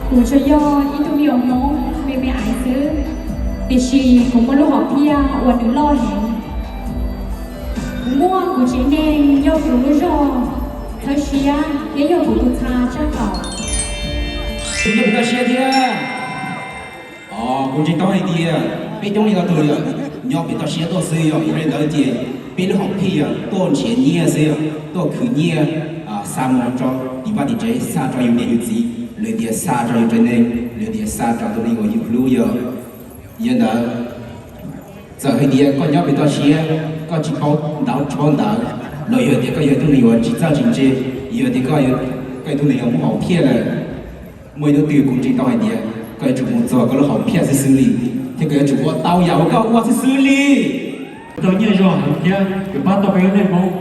Kuv tsuas yog ib tug me nyuam Hmoob me me aiv xwb, tiam sis kuv muaj lub hom phiaj uas nws loj heev. Kuv muaj kuv tsev neeg yog kuv lub zog txhawb siab thiab yog kuv tus txha tsaj kaum. Nyob pem toj siab thiab. Kuv ntseeg tau hais tias peb coob leej ntau tus yog nyob pem toj siab tuaj xwb, yog li ntawd ces peb lub hom phiaj yog tuaj nrhiav nyiaj xwb, yog tuaj khwv nyiaj xa mus rau tim vaj tim tsev, xa rau yus niam yus txiv, lawv tias xa rau yus tsev neeg, lawv tias xa rau tus neeg uas yus hlub. Yog li ntawd, txawm hais tias koj nyob pem toj siab, koj tsis paub ntaub tsis paub ntawv, los yog tias koj yog ib tug neeg uas tsis txawj tsis ntse, yog tias koj, koj ib tug neeg uas muaj hom phiaj lawm, muaj ib hnub twg kuv ntseeg tau hais tias koj yuav tsum mus txog koj lub hom phiaj xwb xwb li, thiab koj yuav tsum ua tau yam uas koj ua xwb xwb li. Tau nyiaj zoo heev thiab yuav pab tau peb lub neej Hmoob.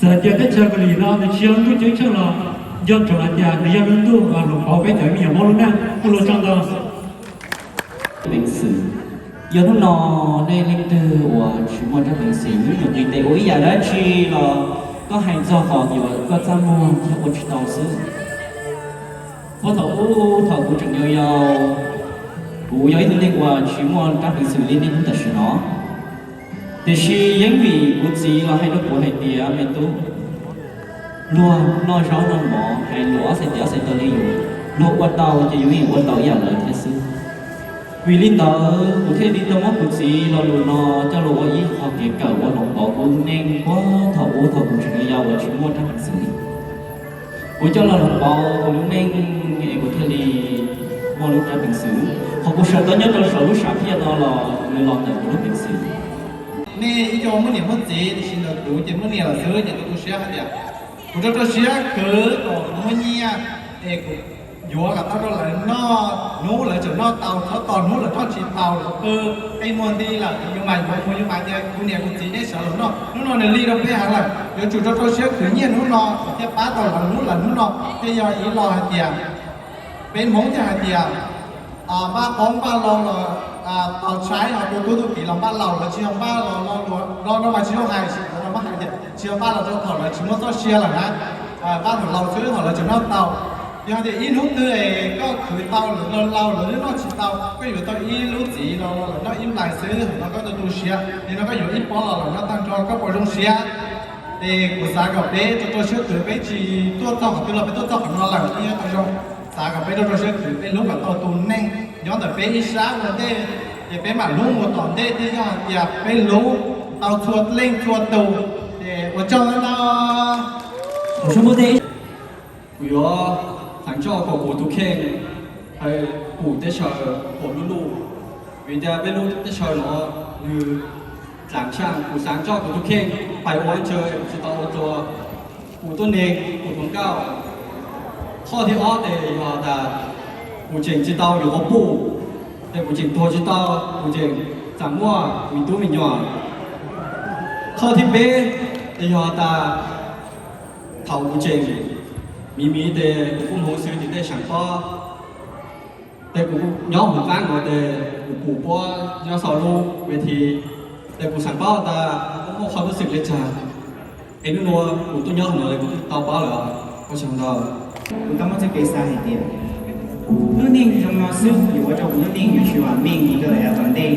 Txawm hais tias teb chaws Kaus Lim no nws tsis yog lub ntuj ceeb tsheej los nco ntsoov hais tias nws yog lub ntuj hloov pauv peb cov me nyuam Hmoob lub neej. Kuj ua tsaug ntau. Peev xwm. Yog hnub no nej leej twg uas tsis muaj rab peev xwm, hnub nyuam qis tes ua ib yam dab tsi los koj hais txog qhov uas koj txaj muag thiab ua tsis tau xwb. Puag thaum ub thaum kuv tseem yau yau, kuv yog ib tug neeg uas tsis muaj rab peev xwm li niaj hnub tam sim no. Tiam sis yeej vim kuv txiv los hais rau kuv hais tias, me tub, luag noj zaub noj mov hais lus ob txhais tes ob txhais taw li yus, luag ua tau ces yus yeej ua tau ib yam lawv thiab xwb. Vim li ntawd kuv thiaj li tau muab kuv txiv lo lus no coj los ua ib qho kev kawm uas hloov pauv kuv lub neej puag thaum ub thaum kuv tseem yau yau uas tsis muaj rab peev xwm li. Kuv coj los hloov pauv kuv lub neej es kuv thiaj li muaj lub rab peev xwm. Qhov kuv sawv tau nyob rau saum lub sam phiaj no los nws los ntawm kuv lub peev xwm. Nej ib co muaj niam muaj txiv, tiam sis ntawm kuv ces muaj niam lawm xwb ces tu tu siab hais tias kuv rau rau siab khwv kom kuv muaj nyiaj es kuv yuav kom tau rau lawv noj. Hnub lawv tseem noj tau, txhob tos hnub lawv noj tsis tau lawv qw qi muag nti lawm, yus mam yuav mus, yus mam tias kuv niam kuv txiv neb sawv los noj. Hnub no nws lig rau peb heev lawm, yuav tsum rau rau siab khwv nyiaj hnub no kom thiaj pab tau lawv hnub lawv hnub no. Thiaj yog ib lo hais tias peb Hmoob thiaj hais tias npaj qoob npaj loo los tos tshaib, ho tus tub tub kiv los npaj laus, lawv tsis yog npaj los, los no mas tsis zoo hais, lawv mas hais tias tsis yog npaj los rau thaum lawv tsis muaj txoj sia lawm na, npaj thaum laus xwb thaum lawv tseem noj tau. Yog tias ib hnub twg es koj khwv tau lawv laus, lawv twb noj tsis tau, koj yuav tau ib lub txiv los lawv noj ib nplais xwb, no koj tu tu siab, nim no koj yuav ib pob los lawv noj tag nrho, koj puas zoo siab? Es kuv xav kom peb rau rau siab khwv, peb tsis tuaj txog qhov twg los peb tuaj txog qhov no lawm, peb nyob tau zoo. Xav kom peb rau rau siab khwv, peb hlub kom tau tus neeg nyob ntawm peb ib sab ua ntej, ces peb mam hlub mus tom ntej thiaj yog hais tias peb hlub tau txhua leej txhua tus. Ces ua tsaug ntau. Kuv yuav xaav coj kuv tus kheej pum teb chaws pum lub luj, vim tias peb lub teb chaws no nws dlaab tshaj. Kuv xaav coj kuv tus kheej pais ua ntawd, kuv tsis tau ua dua. Kuv tuab neeg kuv hluas nkauj. Qhov thib ob ces yog tas kuv tseem tsis tau yuav qhov pum, ces kuv tseem tuag tsis tau, kuv tseem tsaam muaj me tub me nyuam. Qhov thib peb ces yog tas thaum kuv tseem miv miv ces kuv kuj moog xwb tim tej saam pob, ces kuv nyob huv qaab nuav ces kuv pum puab nyob sau lub ve thi, ces kuv xaav paub tas kuv muaj qhov lub xwm le caag, es nub nua kuv tuaj nyob hov nuav lawm kuv tau paub lawm. Ua tsaug ntau. Kuv tau muaj txuj kev xaav hais tias lub neej zoo no xwb yuav ua rau kuv lub neej yuav tsis vam meej mus rau yav tom ntej.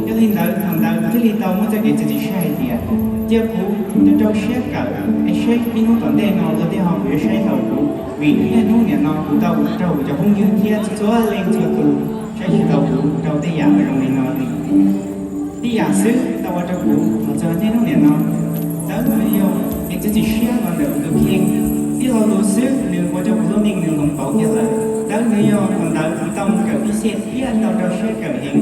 Yog li ntawd thaum ntawd kuv thiaj li tau muaj txoj kev txiav txim siab hais tias cia kuv rau rau siab kawm es saib ib hnub tom ntej no luag tej ho puas yuav saib tau kuv, vim niaj hnub niam no kuv tau ua rau kuv cov phooj ywg thiab txhua txhua leej txhua tus saib tsis tau kuv rau tej yam uas zoo li no li. Tej yam xwb tau ua rau kuv los txog niaj hnub niam no. Tawb nws yog kev txiav txim siab los ntawm kuv tus kheej. Tib lo lus xwb nws ua rau kuv lub neej nws hloov pauv kiag lawm. Tawb nws yog thaum ntawd kuv tau mus kawm pib xej thiab tau rau siab kawm heev.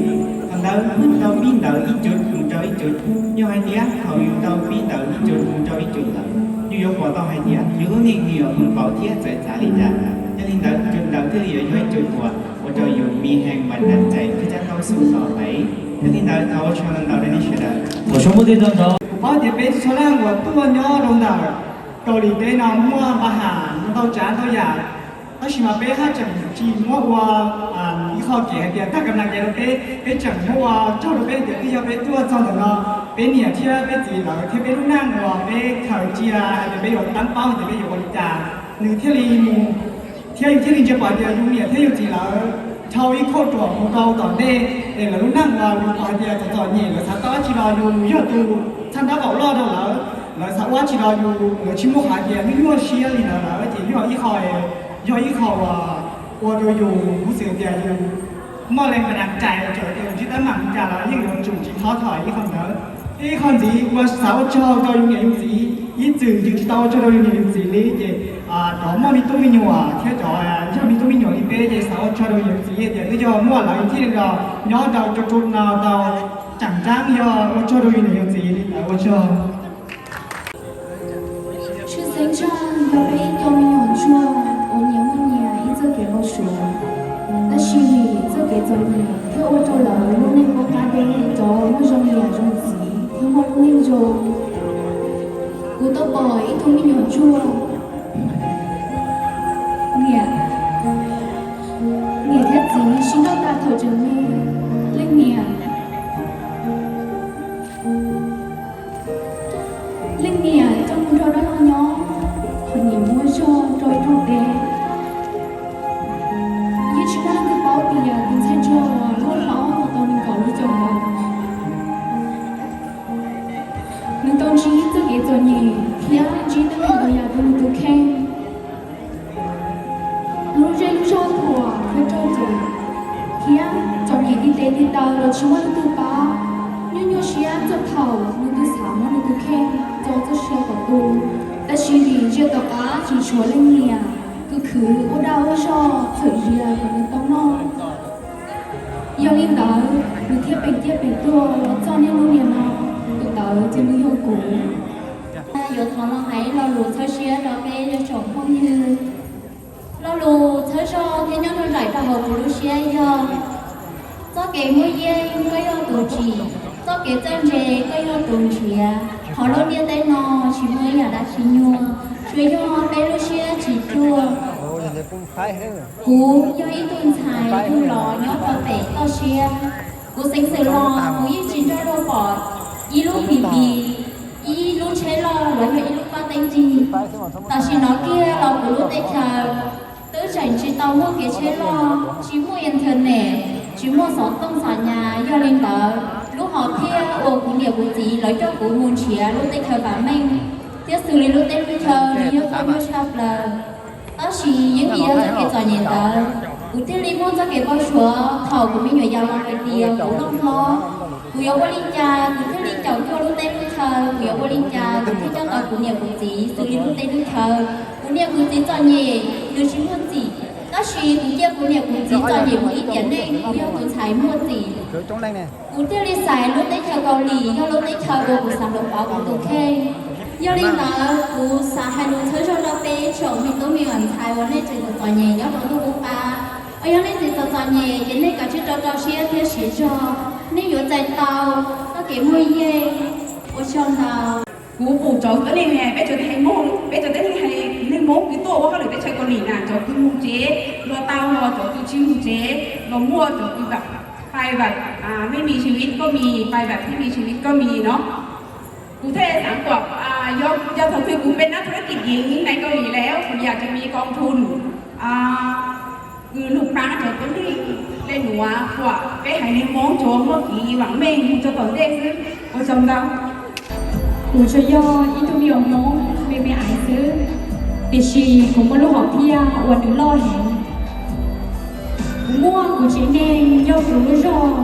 Thaum ntawd kuv tau pib ntawv ib cud mus rau ib cud. Yog hais tias thaum yus tau pib ntawv ib cud mus rau ib cud lawm, yus yuav pom tau hais tias yus lub neej nws yuav hloov pauv thiab txawv txav li cas. Yog li ntawd cud ntawv thiaj li yuav yog ib cud uas ua rau yus mi heev mas dab txais thiab caj tau xwm los pem. Yog li ntawd thov ua tsaug ntau rau nej sawv daws. Kuv paub tias peb txhua leej uas tuaj nyob rau ntawm Kaus Lim teb no muaj npa ham ntau tsav ntau yam, tab sis mas peb haj tseem tsis muab ua ib qho kev hais tias tag kam nas kev rau peb, peb tseem muab ua tsaug rau peb tias twb yog peb tuaj txog ntawm no, peb niam thiab peb txiv lawv thiab peb lub neej uas peb khaws cia hais tias peb yuav teeb paub hais tias peb yuav ua li cas nws thiaj li mus Thiab yus thiaj li ntsia pom tias yus niam thiab yus txiv lawv dhau ib khauj ruam mus rau tom ntej es lawv lub neej uas yus pom hais tias txom txom nyem, lawv xav tau dab tsi los yus yog tus txhaj ntab kaum loj rau lawv, lawv xav ua dab tsi los yus, lawv tsis muaj qhov tias nyuaj nyuaj siab li ntawd lawm, ces yog ib qho, yog ib qho uas ua rau yus kuv xwm tias yus muaj leej npa dab cai txawm tias yus tsis tab mam li cas los yeej yuav tsum tsis thov thawm ib qho ntawd. Ib qho ntxiv uas xav ua tsaug rau yus niam yus txiv, ib txwm yus tsis tau ua tsaug rau yus niam yus txiv li ces cov muaj me tub me nyuam thiab cov yog me tub me nyuam li peb ces xav ua tsaug rau yus niam yus txiv tias twb yog muaj lawv thiaj li los nyob rau rau no tau tseem ceeb, yog ua tsaug rau yus niam yus txiv li ntawd, ua tsaug. Tshwj xeeb tshaj yog peb ib co me nyuam ntsuag uas nyias muaj nyias ib txoj kev npau suav, tab sis vim txoj kev txom nyem thiaj ua rau lawv lub neej poob qab deb, rov muaj zoo niam zoo txiv thiab muaj lub neej zoo. Kuv tau pom ib tug me nyuam ntsuag, niam, niam thiab txiv sib nrauj tag thaum tseem me, leej niam Leej niam coj mus nrog dab laug nyob, qhov niam muaj zog rau ib rooj teb. Yeej tsis muaj leej twg paub tias tus ntxhais ntsuag uas luaj hlob tau nees nkaum lub caum ntawd, nws tau ntsib txoj kev txom nyem thiab ntsib teeb meem ntau yam rau nws tus kheej. Lub zej lub zog thuam thiab raug cem, thiab txom nyem li tes li taw los tsis muaj leej twg pab. Nyuaj nyuaj siab txog thaum nws twb xav muab nws tus kheej tso txoj sia kom tu, tab sis vim ntsia tom qab tseem tshuav leej niam khwv khwv ua dag ua zog txhawm zia kom nws tau noj. Yog li ntawd nws thiaj peem ciaj peem tuag los txog niaj hnub niam no. Tus ntawd ces nws yog kuv. Yuav thov los hais ib lo lus txhawb siab rau peb cov tsoom phooj ywg. Lo lus txhawb zog thiab nyob nrog nraim rau hauv kuv lub siab yog: txoj kev muaj yeej koj yog tus tsim, txoj kev txawj ntse koj yog tus nrhiav, qhov lub ntiaj teb no tsis muaj ib yam dab tsi nyuaj, tsuas yog peb lub siab tsis cuag. Kuv yog ib tug ntxhais yug los nyob rau pem toj siab. Kuv xeev xwm los kuv yeej tsis nrog luag pom ib lub pim pis, ib lub tsheb loj los yog ib lub paj teeb cig. Tam sim no kiag los kuv lub teb chaws twb tseem tsis tau muaj kev tsheb loj, tsis muaj internet, tsis muaj xov tooj xam nyas. Yog li ntawd lub hom phiaj uas kuv niam kuv txiv lawv coj kuv mus nrhiav lub teb chaws vam meej thiab xws li lub teb lub chaw nws yog txoj nyuaj tshaj plaws. Tab sis yeej vim yog txoj kev txom nyem ntawd, kuv thiaj li muaj txoj kev npau suav thaum kuv me nyuam yaus los hais tias kuv loj hlob, kuv yuav ua li cas kuv thiaj li caum cuag lub teb lub chaw, kuv yuav ua li cas kuv thiaj coj tau kuv niam kuv txiv xws li lub teb lub chaw. Kuv niam kuv txiv txom nyem nws tsis muaj txim, tab sis kuv cia kuv niam kuv txiv txom nyem mus ib tiam neej, kuv yog tus ntxhais muaj txim. Kuv thiaj li xaiv lub teb chaws Kaus Lim yog lub teb chaws uas kuv xav hloov pauv kuv tus kheej. Yog li ntawd kuv xav hais lus txhawb zog rau peb tsoom me tub me nyuam ntxhais uas nej tseem txom txom nyem nyob rau ntuj qub qab. Uas yog nej tseem txom txom nyem ces nej kav tsij rau rau siab thiab siv zog, nej yuav txais tau txoj kev muaj yeej. Ua tsaug ntau. Kuv pum cov tuab neeg, peb cov tuab neeg hais, peb cov tuab neeg hais neeg Hmoob twb tuaj ua hauj lwm teb chaws Kaus Lim na, cov twg mus tsev los tau, los cov twg tsis mus tsev los muaj, cov twg ไปแบบไม่มีชีวิตก็มี ไปแบบที่มีชีวิตก็มีเนาะ Kuv thiaj xav kom yog, yog thaum twg kuv เป็นนักธุรกิจหญิงในเกาหลีแล้ว ผมอยากจะมีกองทุน คือลูกค้า cov tuab neeg le nuav kom peb haiv neeg Hmoob tsuas muaj kev vam meej mus rau tom ntej xwb. Ua tsaug ntau. Kuv tsuas yog ib tug me nyuam Hmoob me me aiv xwb, tiam sis kuv muaj lub hom phiaj uas nws loj heev. Kuv muaj kuv tsev neeg yog kuv lub zog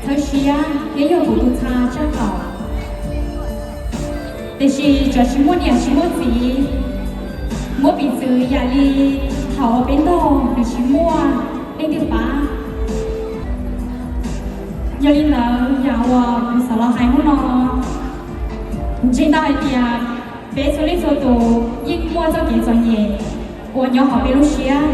txhawb siab thiab yog kuv tus txha tshaj tawm. Tiam sis cov tsis muaj niam tsis muaj txiv, muab piv txwv yam li thaum peb ntog nws tsis muaj leej twg pab. Yog li ntawd yam uas kuv xav los hais hnub no, kuv ntseeg tau hais tias peb txhua leej txhua tus yeej muaj txoj kev txom nyem uas nyob hauv peb lub siab.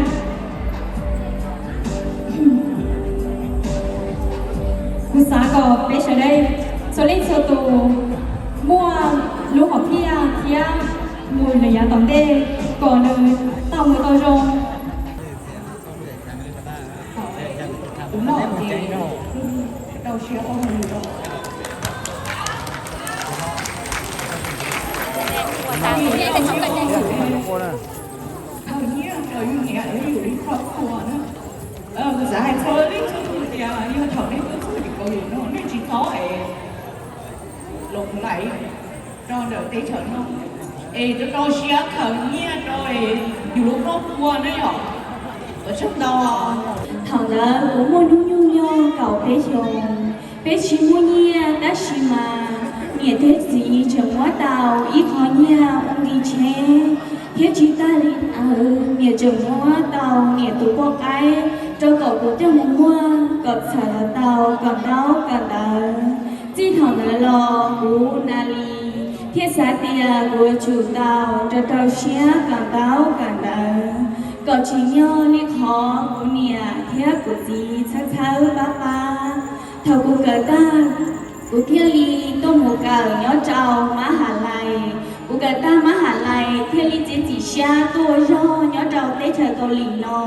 Kuv xav kom peb sawv daws txhua leej txhua tus muaj lub hom phiaj thiab mus lawm yav tom ntej kom nws tau mus tau zoo. Kuv xav hais txog leej txhua tus tias yog thaum nej tuaj txog tim Kaus Lim no nej tsis txhob es los lais rau ntawm teb chaws no es rau rau siab khaws nyiaj rau es yus lub koj pua ne yom. Ua tsaug ntau. Thaum ntawd kuv muaj hnub nyoog yog kaum peb xyoos. Peb tsis muaj nyiaj tab sis mas niam thiab txiv tseem muab tau ib qho nyiaj ua nqi tsheb, thiab tsis tag li ntawd niam tseem muab tau niam tus poj qaib rau kom kuv coj mus muag kom txhawm los tau kawm ntaub kawm ntawv. Txij thaum ntawd los kuv na li thiaj xav tias kuv yuav tsum tau rau rau siab kawm ntaub kawm ntawv kom tsim nyog li qhov kuv niam thiab kuv txiv txhawb txhawb pab pab. Thaum kuv kawm tag, kuv thiaj li tuaj mus kawm nyob rau mab ham lais. Kuv kawm tag mab ham lais thiaj li txiav txim siab tuaj ua zog nyob rau teb chaws Kaus Lim no.